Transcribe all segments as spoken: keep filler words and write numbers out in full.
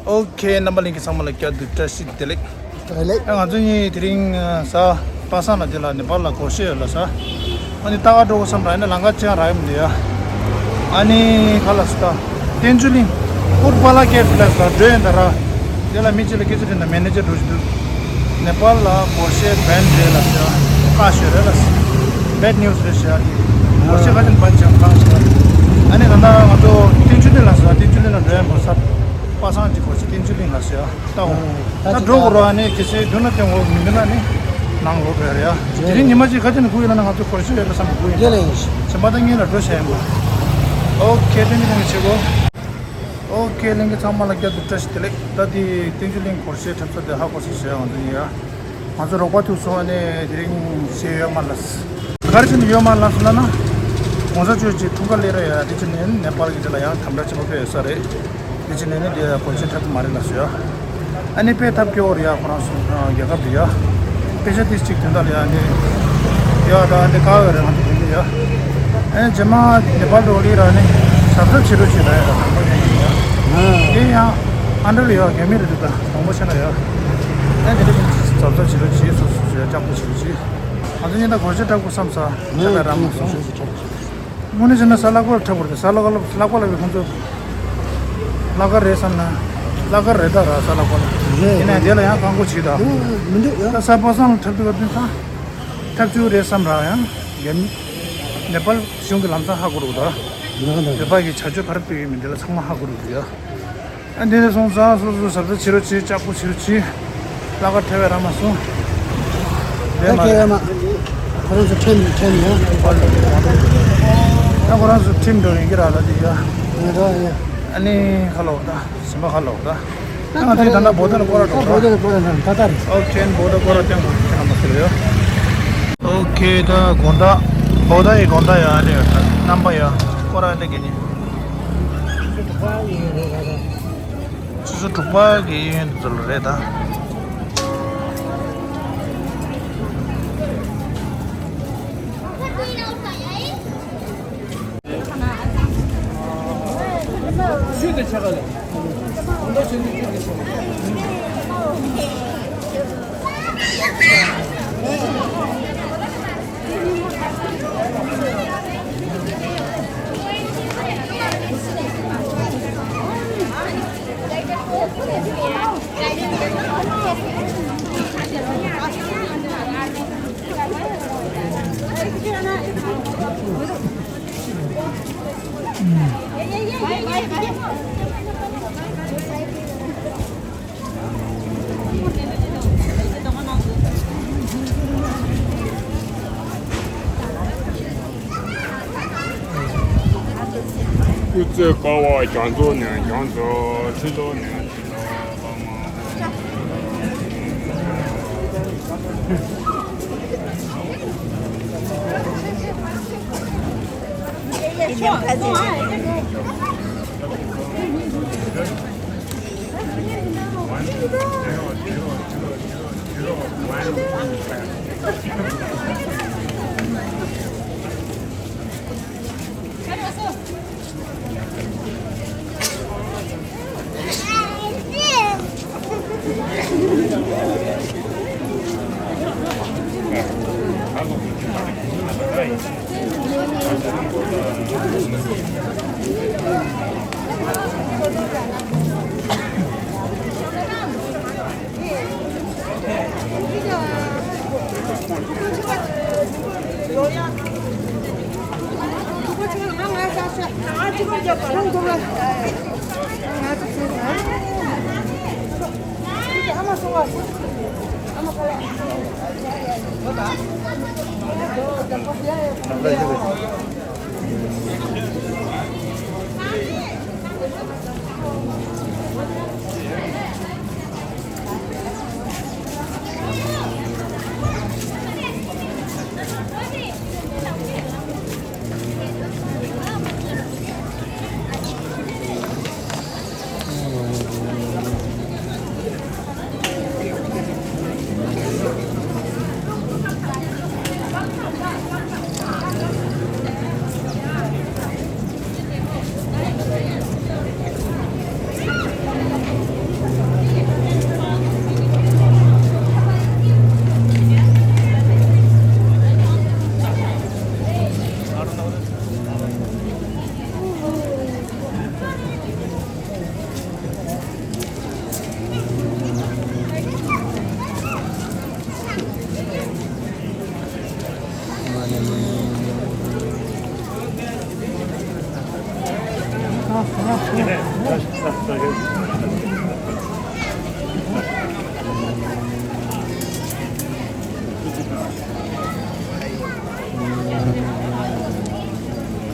ཨོ་ཁེ། རྣམ་པ་ལྷན་རྒྱས་ཚང་མ་ལ་བསྐྱར་དུ་བཀྲ་ཤིས་བདེ་ལེགས། བདེ་ལེགས། ཨ། ང་ཚོ་གཉིས་དེ་རིང་གཟའ་པ་སངས་ལ་དེ་ལ་ནེ་པཱལ་ལ་སྒོར་གཞས་ཡོད་ལ་ཟེར། ཨ་ནི་ལྟ་ག་འགྲོ་དགོས་བསམ་ར་ཡིན་ན་ལམ་ཁ་ཅང་རག་གི་མི་འདུག་ཡ། ཨ་ནི་ག་ལ་ཟེར་ད། བསྟན་ཆོས་གླིང་། ཨུར་པཱ་ལ་ཀེབ་ལ་ཟེར་འགྲོ་ཡིན་ད་ར། དེ་ལ་མི་གཅིག་ལ་སྐད་ཆ་དྲིས་ན་མེ་ནེ་ཇར་འགྲོ་བཞིན་འདུག་ནེ་པཱལ་ལ་སྒོར་གཞས་བན་རེད་ལ་ཟེར། ཁ་ཤོད་རེད་ལ་ཟེར། བེཌ་ནིའུ་སི་རེད་ཟེར། ཨ་ནི་སྒོར་གཞས་ཁ་ཅིག་བན་ཅང་ཁ་ཤོད། ཨ་ནི་ད་ལྟ་ང་ཚོ་བསྟན་ཆོས་གླིང་ལ་ཟེར། བསྟན་ཆོས་གླིང་ལ་འགྲོ་ཡིན་པ་ཟེར། པ་སངས་ཀྱི་སྒོར་གཞས་བསྟན་ཆོས་གླིང་ལ་ཟེར་ཡ། ལྟ་འོ། ད་ད་འགྲོ་དགོས་རོགས། ཨ་ནི་གལ་སྲིད་འདུག་ན་སྟོན་དགོས། མི་འདུག་ན་ནི་ནང་ལོག་འགྲོ་ཡ་རེད་ཡ། དེ་རིང་ཉི་མ་གཅིག་ཁ་ཅིག་ནས་སྒུག་ཡོད་ལ་ན་ང་ཚོ་སྒོར་གཞས་ཡོད་པ་བསམ་པ་སྒུག་ཡིན། དེ་ལ་ཡིན་ཞིག་བྱེ་མ་ད་ངེད་ལ་འགྲོ་བྱ་ཡིན་པ། ཨོ་ཁེ། བསྟན་ཆོས་གླིང་གི་ཆེ་གོ། ཨོ་ཁེ། ལྷན་རྒྱས་ཚང་མ་ལ་བསྐྱར་དུ་བཀྲ་ཤིས་བདེ་ལེགས། ད་དེ་བསྟན་ཆོས་གླིང་སྒོར་གཞས་འཁྲབ་ས་དེ་ཧ་གོ་སོང་ཟེར་ཡ་ང་ཚོ་ཡིན་ཡ། ང་ཚོ་རོགས་པ་ཐུག་སོང་། ཨ་ནི་དེ་རིང་གཞས་ཡོད་མ་ལ། ག་རེ་བྱས་ནས་ཡོད་མ་ལ་ཟེར་ན་ན། གོང་ས་མཆོག་ཅིག་འཁྲུངས་སྐར་སླེབས་རེད་ཡ། དེ་བྱས་ནས་ནེ་པཱལ་གྱི་དེ་ལ་ཡང་དམ་དྲག་ཆེན་པོ་སྤེལ་ཡོད་ས་རེད། དེ་བྱས་ནས་ནི་དེ་སྒོར་གཞས་འཁྲབ་ཀྱི་མ་རེད་ལ་ཟེར་ཡ། ཨ་ནི་དཔེ་ཐབས་སྐྱོ་བོ་རེད་ཡ། ཁོ་རང་ཚོ་རྒྱལ་ཁབ་འདི་ཡ། དཔེ་ཆ་དེ་གཅིག་དོན་དག་ལ་ཡ་ནི། ཡ་ད་འདི་ག་བས་རེད། ང་ཚོ་དེ་འདི་ཡ། ཨ་ནི་རྗེས་མ་ནེ་པཱལ་འགྲོ་ལི་ར་ནི་གཟབ་གཟབ་བྱེད་རོགས་བྱེད་ད་ཡ། ད་དང་པོ་ཡ་ཡིན་ཡ། དེ་ཡང་ཨ་འདྲ་ལ་ཡ་རྒྱ་མི་རེད་འདུག་ད་དང་པོ་བྱས་ན་ཡ། ཨ་ནི་དེ་འདྲ་གཟབ་གཟབ་བྱེད་རོགས་བྱེད། སོ་སོ་སོ་ཡ་སྐྱབས་པོ་བྱེད་རོགས་བྱེད། ང་ཚོ་གཉིས་ད་སྒོར་གཞས་འཁྲབ་དགོས་བསམ་ས་ཡ་ད་རང་མ་སོང་། དངོས་གནས་བྱས་ན་ས་ལྷག་པར་འཁྲབ་དགོས་རེད། ས་ལྷག་པར་ལྷག་པར་ལ་བའི་ཁོང་ཚོ་ལྷག་དཀར་རེད་བསམ་ན། ལྷག་དཀར་རེད་ད་ར། ས་ལྷག་པར་ལ་རེད། ཡིན་ནའི་དེ་ལ་ཡང་བཀག་འགོག་བྱེད་ད། མི་འདུག་ཡ། ད་གཟའ་པ་སངས་ལ་འཁྲབ་དུས་བ་དུས་ད་འཁྲབ་བཅུག་རེད་བསམ་ར། ཡང་རྒྱ་མི་ནེ་པཱལ་གཞུང་གི་ལམ་སང་ཧ་གོ་རུ་ད། ཡ་ད། བོད་པ་གི་བྱ་སྤྱོད་ག་རེ་སྤེལ་ཡོད་མེད་དེ་ལ་ཚང་མ་ཧ་གོ་རུ་འདུག་ཡ། ཨ་འདི་ནས་སོང་ཙང་སོ་སོ་གཟབ་གཟབ་བྱེད་རོགས་བྱེད། ལྕགས་པོ་བྱེད་རོགས་བྱེད། ལྷག་དཀར་འཁྲབ་པའི་ར་མ་སོང་། ལས་མ་ད་ཁྱེད་ཡ་མ། ཁོ་རང་ཚོ་ཁྲིམས་ཁྲིམས་ཡོད། ད་ཁོ་རང་ཚོ་ཁྲིམས་འགྲོ་ཡིན་གྱི་ར་ད་དེ་ཡ། ཡ་ད་ཡ། ཨ་ནི་ཁ་ལོག་ད། ཞིམ་པ་ཁ་ལོག་ད། ད་ང་ཚོས་ད་ལྟ་བོ་ད་ལ་སྐོར་ར་འགྲོ་ད། བོ་ད་ལ་སྐོར་ར་འགྲོ་ད་ད་རེད། ཨོ་ཁེ། བོ་ད་སྐོར་ར་སྟོན་དགོས་ཁྱེད་རང་མ་ཟེར་ཡ། ཨོ་ཁེ། ད་དགོང་དག་བོ་ད་ཡི་དགོང་དག་ཡ་ཨ་ནི་རྣམ་པ་ཡ་སྐོར་ར་ཨ་ནི་གི་ནི། ཆུ་ཚོད་དྲུག་པ་གི་གཡས་གཡོན་དུ་ཚུར་རེད་ད། སྐུ་ཚེ་དཀའ་བ་རྒྱ་མཚོ་ནས་རྒྱ་མཚོ། ཁྲི་ལོ་ནས་ཁྲི་ལོ་པདྨ།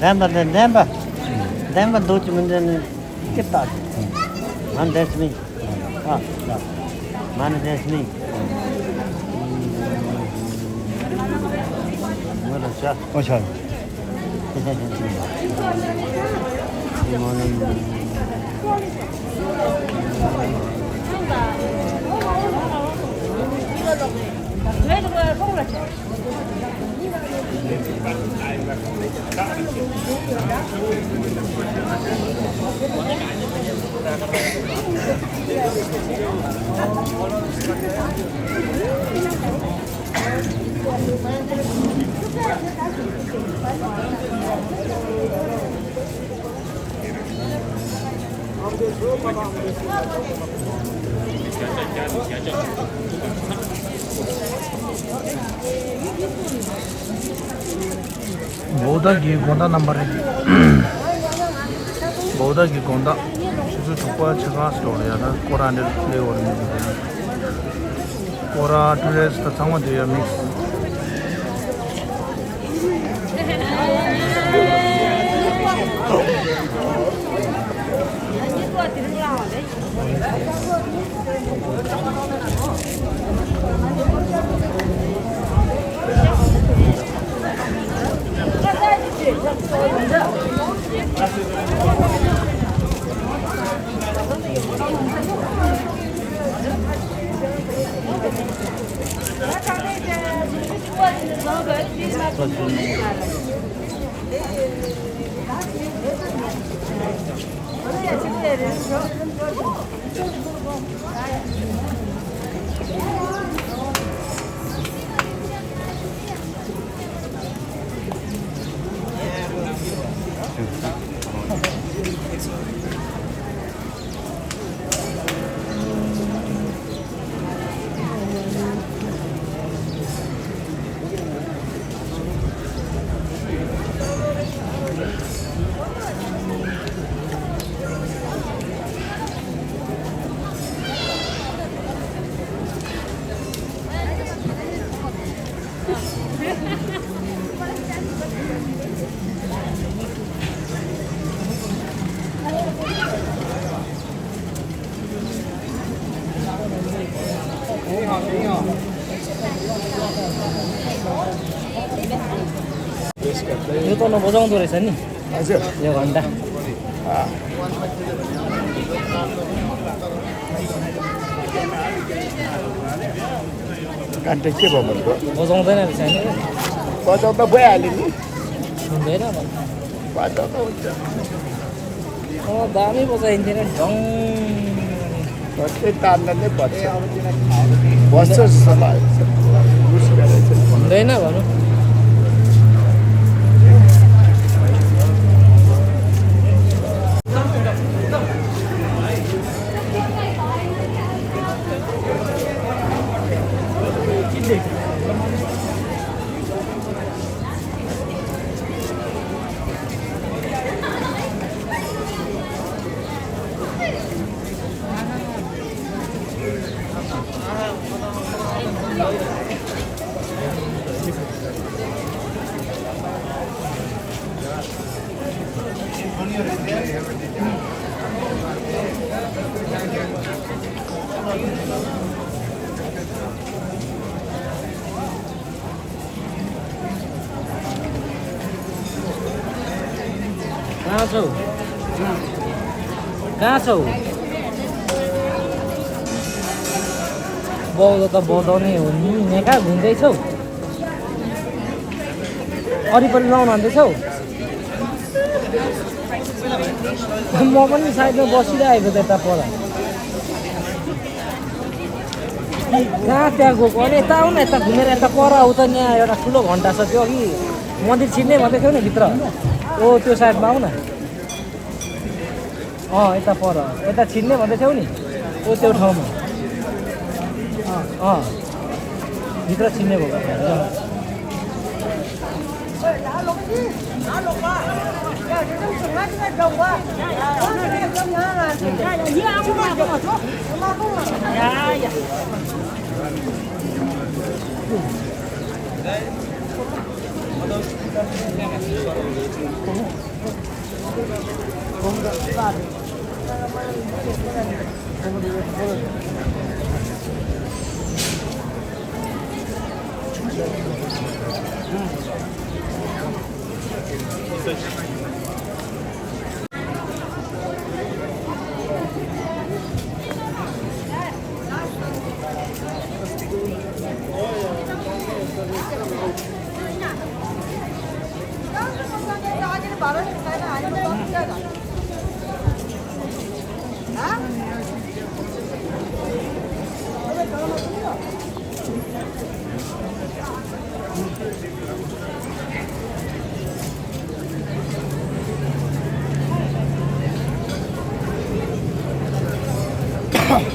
བདེན་པ་འདི་བདེན་པ། བདེན་པ་འདུག་ཅི་མི་འདྲ་ནི་ཀི་ཏག་ཅི། མ་འདྲེས་མི། ཨ། མ་འདྲེས་མི། ངོ་ལ་ཤ། ཨོ་ཤ། བོད་ཟླ་གི་དགོང་དག་རྣམ་པ་རེད། བོད་ཟླ་གི་དགོང་དག་ཆུ་ཚོད་དྲུག་པ་ཕྱེད་ཀ་ཙམ་རེད། ཡང་ན་སྐོར་ར་འདིར་སླེབས་ཡོད་རེད། སྐོར་ར་ཊུ་རི་སི་ཊི་ཚང་མ་འདུས་ཡོད། མིག་སི། यो त नबजाउँदो रहेछ नि। हजुर। यो घन्टा। घन्टा के भयो भन्नु? बजाउँदैन रहेछ नि। बजाउँदा भइहाल्यो नि। सुन्दैन भन्नु। बजाउँदा हुन्छ। अँ, दामी बजाइन्थ्यो नि, ढङ। बस्ने तान्दा नै बज्छ। बज्छ जस्तो लाग्छ। हुँदैन भनौँ। कहाँ छौ? कहाँ छौ? बहुत त बहुत आउने हो नि, नेका घुम्दैछौ? वरिपरि लाउन हान्दैछौ? म पनि साइडमा बसिरहेको त यता पर। कहाँ त्यहाँ गएको? अनि यता आऊ न, यता घुमेर यता पर आऊ त, यहाँ एउटा ठुलो घन्टा छ, त्यो अघि मन्दिर छिर्ने भन्दै थियो नि भित्र। ओ, त्यो साइडमा आऊ न। अँ, यता पर। यता छिर्ने भन्दै थियौ नि। ओ, त्यो ठाउँमा। अँ, अँ। भित्र छिर्ने भयो।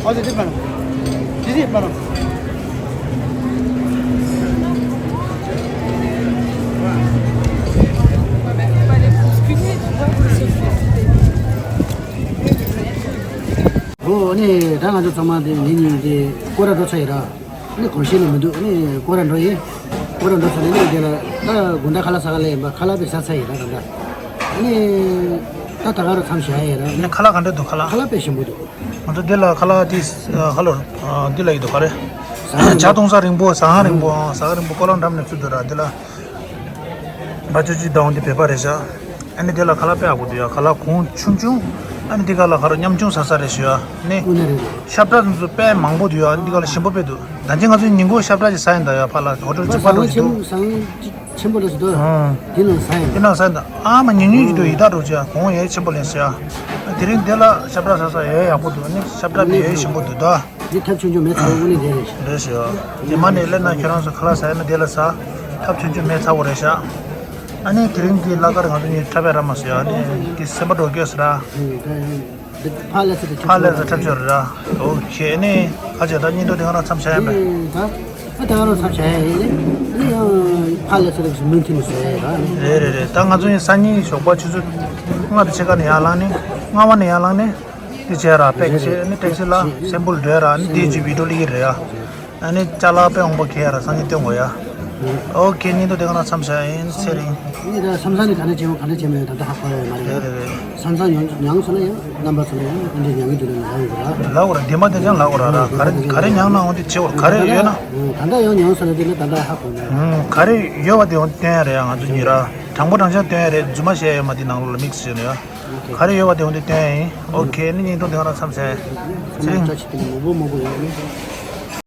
ཨོ་ཙི་ཙི་པ་རོ། ཙི་ཙི་པ་རོ། ཨོ་ནི་ད་ང་ཚོ་ཚང་མ་དེ་ངེད་གཉིས་དེ་སྐོར་ར་འགྲོ་ཚར་ཡིན་ར། ཨ་ནི་གོམས་གཤིས་ནི་མི་འདུག་ཨ་ནི་སྐོར་ར་འགྲོ་ཡིན། སྐོར་ར་འགྲོ་ཚར་ནས་ནི་དེ་ལ་ད་དགོང་དག་ཁ་ལག་ཟ་ག་སླེབས་ཡིན་པ། ཁ་ལག་དཔེ་ཟ་ཚར་ཡིན་ད་ད་ལྟ། ཨ་ནི་ད་ད་ག་རུ་མཚམས་བཞག་ཡིན་ར། ཨ་ནི་ཁ་ལག་ག་འདྲ་འདུག་ཁ་ལག་ཁ་ལག་དཔེ་ཞིམ་པོ་འདུག་ང་ཚོ་འདི་ལ་ཁ་ལག་དེ་ཧ་ལོ་འདི་ལ་ཡོད་འདུག་ག་རེ། ཇ་འཐུང་ས་རིང་པོ་ཟ་ཁང་རིང་པོ་ཟ་ཁང་རིང་པོ་ཀོ་ལོང་འགྲམ་ནས་ཚུད་འདུག་ར། འདི་ལ་བ་ཅོ་ཅི་དང་འདི་བོད་པ་རེད་ཤག་ཨ་ནི་དེ་ལ་ཁ་ལག་དཔེ་ཡག་པོ་འདུག་ཡ། ཁ་ལག་གོང་ཆུང་ཆུང་། ཨ་ནི་འདི་ག་ལ་ཁ་རོ་ཉམ་ཆུང་ཟ་ས་རེད་ཞུ་ཡ། ནི་དངོས་གནས་རེད། ཤབ་ཏྲ་ཚོ་དཔེ་མང་པོ་འདུག་ཡ། ཨ་ནི་འདི་ག་ལ་ཞིམ་པོ་དཔེ་འདུག་ད་ཅི་ང་ཚོས་ཉིན་གུང་ཤབ་ཏྲ་ཅིག་ཟ་ཡིན་ད་ཡ། ཕ་ལ་ཧོ་ཊེལ་གཅིག་པ་འགྲོ་ཞིག་འདུག་ཆེན་པོ་ལ་ཞིག་འདུག་ཨང་། དེ་ནང་ཟ་ཡིན། དེ་ནང་ཟ་ཡིན་ད། ཨ་མ་ཉུང་ཉུང་ཞིག་འདུག་ཡི་དྭགས་འགྲོ་ཅག་གོང་ཡ་ཆེན་པོ་ལེན་ཟེར་ཡ། དེ་རིང་འདི་ལ་ཤབ་ཏྲ་ཟ་ས་ཡ་ཡག་པོ་འདུག་ཨ་ནི་ཤབ་ཏྲ་དཔེ་ཡ་ཞིམ་པོ་འདུག་ད། འདི་ཐབས་ཆུང་ཆུང་མེད་ཚ་བོ་དངོས་གནས་འདི་རེད། རེད་ཤག་དེ་མ་ནས་སླེབས་ན་ཁྱོད་རང་ཚོ་ཁ་ལག་ཟ་ཡ་ན་དེ་ལ་ཟ། ཐབས་ཆུང་ཆུང་མེད་ཚ་བོ་རེད་ཤག་ཨ་ནི་དེ་རིང་གི་གླ་གར་ང་ཚོ་གཉིས་འཁྲབ་པའི་ར་མ་ཟེར་ཡ། ཨ་ནི་དེ་སེམས་པ་འགྲོ་སྐྱོད་ཟེར་ར། ཕ་ལ་ཚོ་ཕ་ལ་ཚོ་འཁྲབ་ཆོག་རེད་ར། ཨོ་ཁེ། ཨ་ནི་ཁ་ཆེ་ད་སྙིང་དོན་དེ་ག་རང་མཚམས་བྱ་ཡ་མེད། ཨ་ད་ག་རང་མཚམས་བྱ་ཡ་ཡིན། ཨ་ནི་ཡང་ཕ་ལ་ཚོ་མུ་མཐུད་ནས་ཟེར་ཡ་ར། རེད་རེད་རེད། ད་ང་ཚོ་ཡིན་སང་ཉིན་ཞོགས་པ་ཆུ་ཚོད་ལྔ་དང་ཕྱེད་ཀ་ནས་ཡར་ལངས་ནས། ལྔ་པ་ནས་ཡར་ལངས་ནས། དེ་བྱས་ར་པེག་བྱས་ནི་ཊེག་སི་ལ་སེམ་པུལ་སྒྲོལ་ར། ནི་དེ་ཅིག་བི་ཌིའོ་ལི་གི་རེད་ཡ། ཨ་ནི་ཅ་ལག་དཔེ་འོང་པོ་ཁེ་ཡ་ར་སང་ཉིན་སྟོན་དགོས་ཡ། ཨོ་ཁེ། སྙིང་དོན་དེ་ག་རང་མཚམས་བཞག་ཡིན་ཚེ་རིང་། ནི་ད་སམ་སང་ནི་ག་འདྲ་བྱེད་འོང་ག་འདྲ་བྱེད་མེད་ད་ལྟ་ཧ་གོ་ཡ་མ་རེད། རེད་རེད་རེད། སམ་སང་ཡོང་མྱངས་སོང་ན་ཡང་རྣམ་པ་ཚོ་ལ་ཡང་ཨ་འདྲ་མྱངས་ཀྱི་འདུག་ན་ལབ་དགོས་ར། ལབ་དགོས་ར། དེ་མ་དེ་ཅང་ལབ་དགོས་ར་ར། ག་རེ་ག་རེ་མྱངས་ན་འོང་དེ་བྱེད་དགོས་ར། ག་རེ་ཡོད་ན། ད་ལྟ་ཡང་མྱངས་སོང་ན་དེ་ནི་ད་ལྟ་ཧ་གོ་ནས། ག་རེ་ཡོད་པ་དེ་འོང་སྟོན་ཡ་རེད་ཡ། ང་ཚོ་གཉིས་ར་དྲང་པོ་དྲང་བཞག་སྟོན་ཡ་རེད། རྫུན་མ་བཤད་ཡ་མ་དེ་ནང་ལོགས་ལ་མིག་ཙི་བྱས་ནས་ཡ། ག་རེ་ཡོད་པ་དེ་འོང་དེ་སྟོན་ཡིན། ཨོ་ཁེ། ནི་སྙིང་དོན་དེ་ག་རང་མཚམས་བྱས། ཚེ་རིང་། ལྟ་ཆེ་དེ་མང་པོ་མང་པོ་ཡོད་ནི།